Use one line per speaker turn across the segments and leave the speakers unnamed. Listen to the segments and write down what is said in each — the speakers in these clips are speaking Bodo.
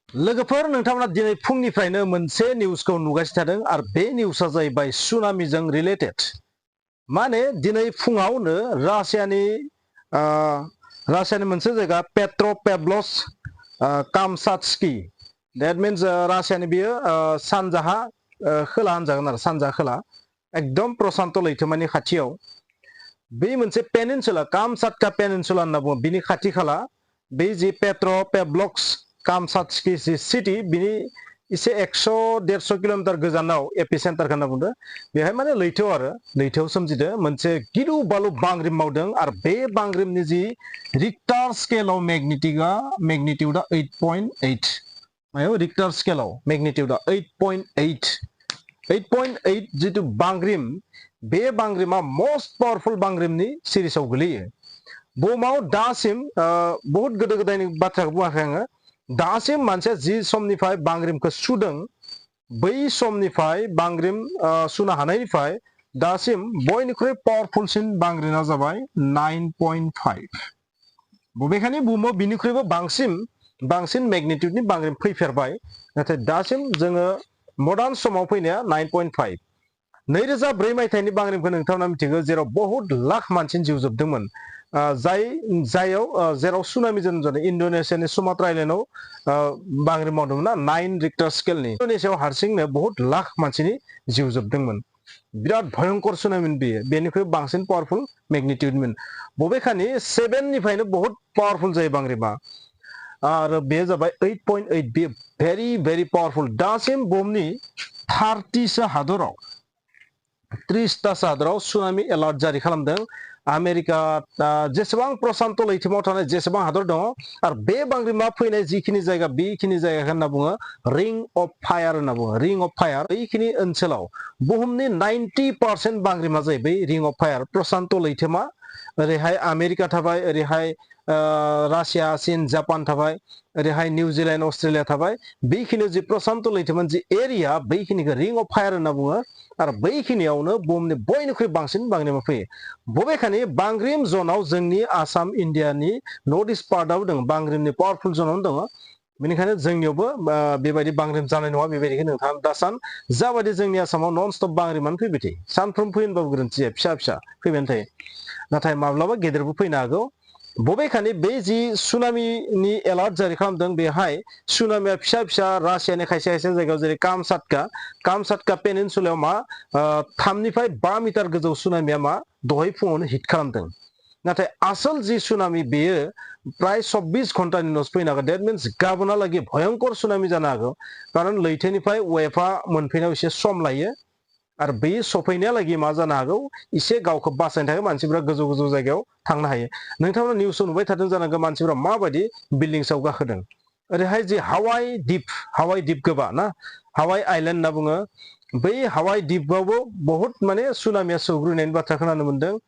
लोगोफोर नोंथांमोना दिनै फुंनिफ्रायनो मोनसे निउसखौ नुगासिनो थादों आरो बे निउसआ जाहैबाय सुनामिजों रिलेटेड। माने दिनै फुङावनो रासियानि मोनसे जायगा पेट्र'पेब्लस कामचाटस्की, डेट मिन्स रासियानि बियो सानजाहा खोला होनजागोन आरो सानजा खोला एकदम प्रशान्त लैथोमानि खाथियाव बे मोनसे पेनिनसुला कामचाटका पेनिनसुला होनना बुङो। बिनि खाथि खाला बे जि पेट्र'पेब्लस कामचाटस्की जि सिटी बिनि इसे 100-150 किलोमिटार गोजानाव एपिसेन्टार होनना बुंदों। बेहाय माने लैथोआव आरो लैथोआव सोमजिदों मोनसे गिलु बालु बांग्रिं मावदों आरो बे बांग्रिंनि जि रिक्टार स्केलाव मेग्निट्युडा 8.8 मायाव रिक्टार स्केलाव मेग्निट्युडा 8.8 जितु बांग्रिं बे बांग्रिमा मोस्ट पावरफुल बांग्रिमनि सिरिसाव गोलैयो। बुहुमाव दासिम बहुत गोदो गोदायनि बाथ्राखौ बुङाखै आङो, दासिम मानसिया जि समनिफ्राय बांग्रिमखौ सुदों बै समनिफ्राय बांग्रिम सुनो हानायनिफ्राय दासिम बयनिख्रुइ पावरफुलसिन बांग्रिङा जाबाय 9.5। बबेखानि बुहुमाव बिनिख्रुइबो बांसिन मेग्निट्युडनि बांग्रिं फैफेरबाय, नाथाय दासिम जोङो मडार्न समाव फैनाया 9.5। 2004 मायथाइनि बांग्रिंखौ नोंथांमोना मिथिगौ, जेराव बहुत लाख मानसिनि जिउ जोबदोंमोन। जेराव सुनामि जोनोम जादों इन्डोनेसियानि सुमात्रा आइलेन्डआव बांग्रिं मावदोंमोन ना 9 रिक्टार स्केलनि। इन्डोनेसियाव हारसिंनो बहुत लाख मानसिनि जिउ जोबदोंमोन। बिराद भयंकर सुनामिमोन बेयो, बेनिख्रुइ बांसिन पावारफुल मेग्निट्युडमोन। बबेखानि 7 निफ्रायनो बहुत पावारफुल जायो बांग्रिमा आरो बे जाबाय 8.8। बे भेरि भेरि पावारफुल। दासिम बुहुमनि 30 हादराव 30 हादराव सुनामि एलार्ट जारि खालामदों। आमेरिका जेसेबां प्रशान्त लैथोमाव थानाय जेसेबां हादर दङ आरो बे बांग्रिमा फैनाय जिखिनि जायगा बेखिनि जायगाखौ होनना बुङो रिं अफ फायार होनना बुङो। रिं अफ फायार बैखिनि ओनसोलाव बुहुमनि 90% बांग्रिमा जायो बै रिं अफ फायार प्रशान्त लैथोमा। ओरैहाय आमेरिका थाबाय, ओरैहाय रासिया, चीन, जापान थाबाय, ओरैहाय निउजिलेन्ड, अस्ट्रेलिया थाबाय। बेखिनियाव जि प्रशान्त लैथोमा जि एरिया बैखिनिखौ रिं अफ फायार होनना बुङो आरो बैखिनियावनो बुहुमनि बयनिख्रुइ बांसिन बांग्रिमा फैयो। बबेखानि बांग्रिम जनाव जोंनि आसाम इन्डियानि नर्थ इस्ट पार्टआव दङ, बांग्रिमनि पावारफुल जनावनो दङ। बेनिखायनो जोंनियावबो बेबायदि बांग्रिम जानाय नङा बेबायदिखौ नोंथाङा दा सान। जाबायदि जोंनि आसामाव नन स्टप बांग्रिमानो फैबाय थायो, सानफ्रोम फैयो होनबाबो गोरोन्थि जाया, फिसा फिसा फैबायानो थायो, नाथाय माब्लाबा गेदेरबो फैनो हागौ। बबेखानि बे जि सुनामिनि एलार्ट जारि खालामदों बेहाय सुनामिया फिसा फिसा रासियानि खायसे खायसे जायगायाव जेरै कामचाटका पेनिनसुलायाव मा 3 निफ्राय 5 मिटार गोजौ सुनामिया मा दहाय फुङावनो हिट खालामदों। नाथाय आसल जि सुनामि बेयो प्राय 24 घन्टानि उनावसो फैनो हागौ। डेट मिन्स गाबोनहालागै भयंकर सुनामि जानो हागौ, खारन लैथोनिफ्राय वेभआ मोनफैनायाव एसे सम लायो आरो बै सफैनायालागै मा जानो हागौ एसे गावखौ बासायनो थाखाय मानसिफ्रा गोजौ गोजौ जायगायाव थांनो हायो। नोंथांमोना निउसाव नुबाय थादों जानांगौ मानसिफ्रा माबायदि बिल्डिंसाव गाखोदों। ओरैहाय जि हावाइ दिप गोबा ना, हावाइ आइलेन्ड होनना बुङो, बै हावाइ दिपआवबो बहुत माने सुनामिया सौग्रावनायनि बाथ्रा खोनानो मोन्दों।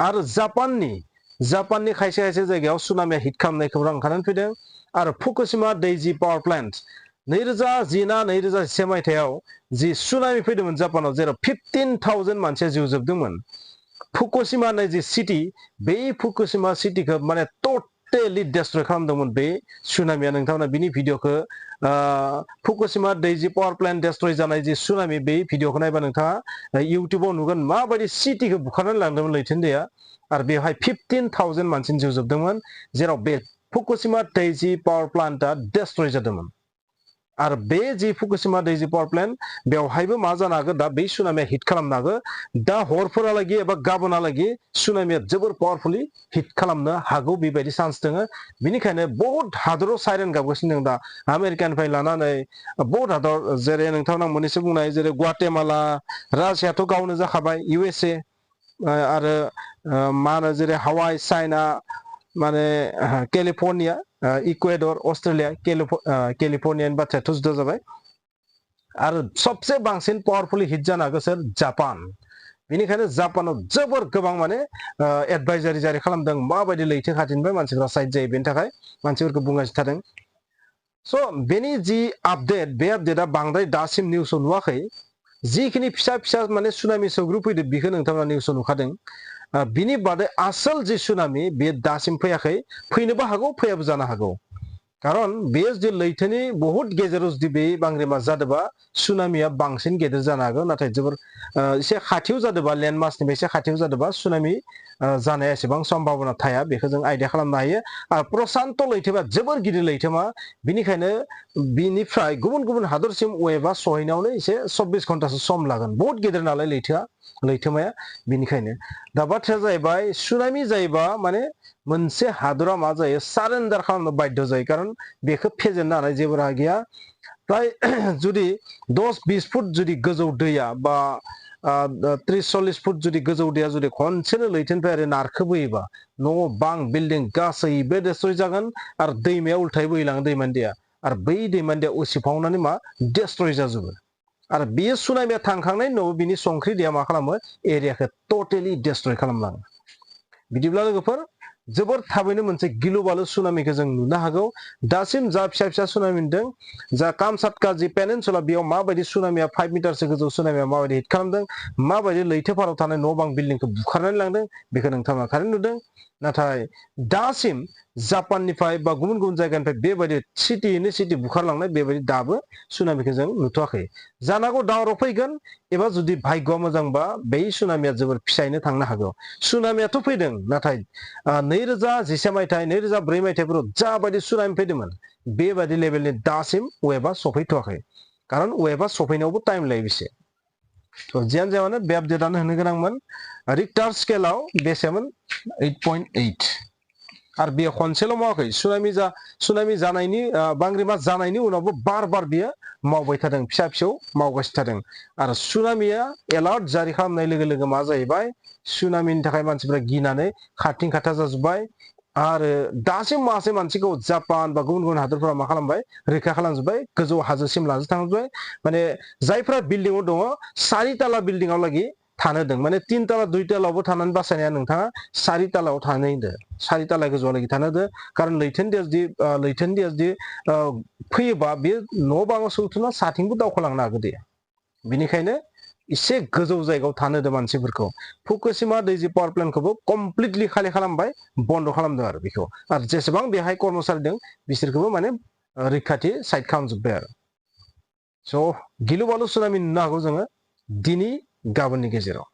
आरो जापाननि खायसे खायसे जायगायाव सुनामिया हिट खालामनाय खौरां ओंखारनानै फैदों। आरो फुकुशिमा दैजि पावार प्लान्ट 2010 मायथाइयाव जि सुनामि फैदोंमोन जापानाव, जेराव 15,000 मानसिया जिउ जोबदोंमोन। फुकुशिमा होननाय जि सिटि, बे फुकुशिमा सिटिखौ माने टटेलि डेस्ट्रय खालामदोंमोन बे सुनामिया। नोंथांमोना बिनि भिडिअखौ फुकुशिमा दैजि पावार प्लान्ट डेस्ट्रय जानाय जि सुनामि बे भिडिअखौ नायबा नोंथाङा इउटुबाव नुगोन माबायदि सिटिखौ बुखारनानै लांदोंमोन लैथोनि दैया। आरो बेवहाय 15,000 मानसिनि जिउ जोबदोंमोन, जेराव बे फुकुशिमा दैजि पावार प्लान्टआ डेस्ट्रय जादोंमोन। आरो बे जि फुकुशिमा दैजि पावार प्लान्ट बेवहायबो मा जानो हागौ, दा बै सुनामिया हिट खालामनो हागौ। दा हरफोरालागि एबा गाबोनहालागि सुनामिया जोबोर पावारफुलि हिट खालामनो हागौ बेबायदि चान्स दङ। बेनिखायनो बहुत हादराव साइरेन गाबगासिनो दं दा, आमेरिकानिफ्राय लानानै बहुत हादर, जेरै नोंथांमोना मोननैसो बुंनो हायो, जेरै गुवाटेमाला, रासियाथ' गावनो जाखाबाय, USA आरो मा होनो जेरै हावाइ, चाइना, माने केलिफर्निया, इकुवेडर, अस्ट्रेलिया, केलिफर्नियानि बाथ्रायाथ' जुदा जाबाय। आरो सबसे बांसिन पावारफुलि हिट जानो हागौ सोर? जापान। बेनिखायनो जापानाव जोबोर गोबां माने एडभाइजारि जारि खालामदों, माबायदि लैथो खाथिनिफ्राय मानसिफ्रा साइड जायो बेनि थाखाय मानसिफोरखौ बुंगासिनो थादों। स' बेनि जि आपडेट, बे आपडेटआ बांद्राय दासिम निउसाव नुवाखै। जिखिनि फिसा फिसा माने सुनामि सौग्रावफैदों बेखौ नोंथाङा निउसाव नुखादों। बिनि बादै आसल जि सुनामि बे दासिम फैयाखै, फैनोबो हागौ, फैयाबो जानो हागौ। खारन बे जुदि लैथोनि बहुत गेजेराव जुदि बे बांग्रिमा जादोंबा सुनामिया बांसिन गेदेर जानो हागौ नाथाय जोबोर एसे खाथियाव जादोंबा लेन्ड मासनिफ्राय एसे खाथियाव जादोंबा सुनामि जानाया एसेबां सम्भाबना थाया बेखौ जों आइडिया खालामनो हायो आरो प्रसान्त लैथोमा जोबोर गिदिर लैथोमा बिनिखायनो बिनिफ्राय गुबुन गुबुन हादरसिम वेबा सहैनायावनो एसे 24 घन्टासो सम लागोन बहुत गेदेर नालाय लैथोमाया बिनिखायनो दा बाथ्राया जाहैबाय सुनामि जायोबा माने मोनसे हादरा मा जायो सारेन्डार खालामनो बाध्य जायो खारन बेखौ फेजेननो हानाय जेबो राहा गैया प्राय जुदि 10-20 फुट जुदि गोजौ दैया बा 30-40 फुट जुदि गोजौ दैया जुदि खनसेनो लैथोनिफ्राय ओरै नारखोबोयोबा न' बां बिल्डिं गासैबो देस्ट्रय जागोन आरो दैमाया उल्थायै बोहैलाङो दैमानि दैया आरो बै दैमानि दैया उसिफावनानै मा देस्ट्रय जाजोबो आरो बेयो सुनामिया थांखांनायनि उनाव बिनि संख्रि दैया मा खालामो एरियाखौ टटेलि देस्ट्रय खालामलाङो बिदिब्ला लोगोफोर जोबोर थाबैनो मोनसे गिलु बालु सुनामिखौ जों नुनो हागौ दासिम जा फिसा फिसा सुनामि नुदों जा कामचाटका जि पेनिनसुला बेयाव माबायदि सुनामिया 5 मिटारसो गोजौ सुनामिया माबायदि हिट खालामदों माबायदि लैथोफोराव थानाय न' बां बिल्डिंखौ बुखारनानै लांदों बेखौ नोंथाङा थारैनो नुदों नाथाय दासिम जापाननिफ्राय बा गुबुन गुबुन जायगानिफ्राय बेबायदि सिटियैनो सिटि बुखारलांनाय बेबायदि दाबो सुनामिखौ जों नुथ'वाखै जानांगौ दावराव फैगोन एबा जुदि भाग्यआ मोजांबा बै सुनामिया जोबोर फिसायैनो थांनो हागौ सुनामियाथ' फैदों नाथाय 2013 मायथाइ 2004 मायथाइफोराव जाबायदि सुनामि फैदोंमोन बेबायदि लेभेलनि दासिम वेबा सफैथ'वाखै खारन वेबा सफैनायावबो टाइम लायो बेसे जियानो जाया मानो बे आपडेटआनो होनो गोनांमोन रिक्टार स्केलाव बेसेमोन 8.8 आरो बेयो खनसेल' मावाखै सुनामि जानायनि बांग्रिमा जानायनि उनावबो बार बार बियो मावबाय थादों फिसा फिसौ मावगासिनो थादों आरो सुनामिया एलार्ट जारि खालामनाय लोगो लोगो मा जाहैबाय सुनामिनि थाखाय मानसिफ्रा गिनानै खारथिं खाथा जाजोब्बाय आरो दासिम मासे मानसिखौ जापान बा गुबुन गुबुन हादरफोरा मा खालामबाय रैखा खालामजोब्बाय गोजौ हाजोसिम लांजोबबाय माने जायफ्रा बिल्डिंआव दङ 4 ताला बिल्डिंआव लागि थानो होदों माने 3 ताला 2 तालायावबो थानानै बासायनाया नोंथाङा 4 तालायाव थानो होदो 4 ताला गोजौआलागि थानो होदो खारन लैथोनि दैया जुदि फैयोबा बे न' बाङाव सौथुना साथिंबो दावखोलांनो हागौ दैया बिनिखायनो एसे गोजौ जायगायाव थानो होदो मानसिफोरखौ फुकुशिमा दैजि पावार प्लेन्टखौबो कमप्लिटलि खालि खालामबाय बन्द' खालामदों आरो बेखौ आरो जेसेबां बेहाय कर्मचारि दं बिसोरखौबो माने रैखाथि साइड खालामजोब्बाय आरो स' गिलु बालु सुनामि नुनो हागौ जोङो दिनै गाबोननि गेजेराव